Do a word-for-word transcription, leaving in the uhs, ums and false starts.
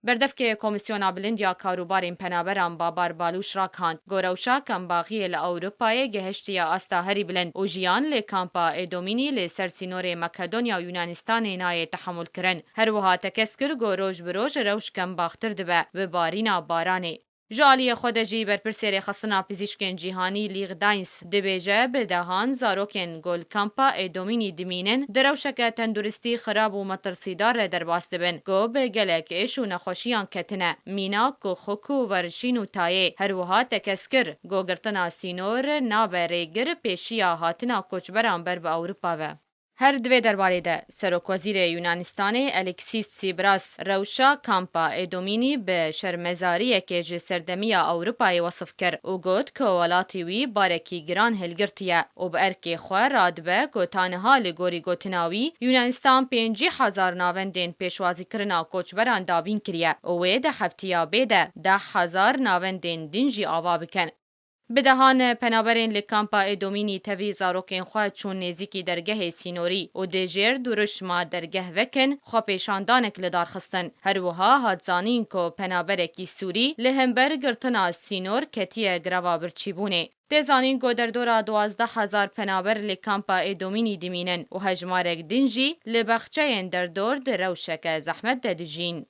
Berdevkê Komîsyona Bilind ya Karûbarên Penaberan Babar Balûş ragihand ku rewşa kembaxiyê li Ewropayê gihiştiye asta herî bilind û jiyan li kampa Êdomînî li ser sînorê Makedonya û Yunanistanê nayê tehemûlkirin. Her wiha tekez kir ku roj bi roj rewş kembaxtir dibe bi barîna baranê. Ji aliyê xwe de jî berpirsê rêxistina pizîşkên cîhanî Lî Gdaîns dibêje, bi dehan zarokên ku li kampa Êdomînî dimînin, di rewşeke tenduristî xirab û metirsîdar re derbas dibin, ku bi gelek êş û nexweşiyan ketine, mînak ku xwik û verşîn û tayê. Her wiha tekez kir, ku girtina sînor nabe rêgir pêşiya hatina koçberan ber bi Ewropa ve. Her di vê derbarê de, Serokwezîrê Yunanistanê Alexis Tsipras rewşa kampa Êdomînî bi şermezariyekê ji serdemiya Ewropayê wesif kir û got ku welatê wî barekî giran hilgirtiye û bi erkê xwe radibe ku ta niha li gorî gotina wî, Yunanistan pêncî hezar navendên pêşwazîkirina koçberan dabîn kiriye û wê di heftiya bê de deh hezar navendên din jî ava bikin. Bi dehan penaberên li kampa Êdomînî tevî zarokên xwe çûn nêzîkî dergehê sînorî û di jêr duruşma dergeh vekin xwepêşandanek li dar xistin. Her wiha hat zanîn ku penaberekî Sûrî li hember girtina sînor ketiye greva birçîbûnê. Tê zanîn ku derdora duwazdeh hezar penaber li kampa Êdomînî dimînin û hejmarek din jî li baxçeyên derdor di rewşeke zehmet de dijîn.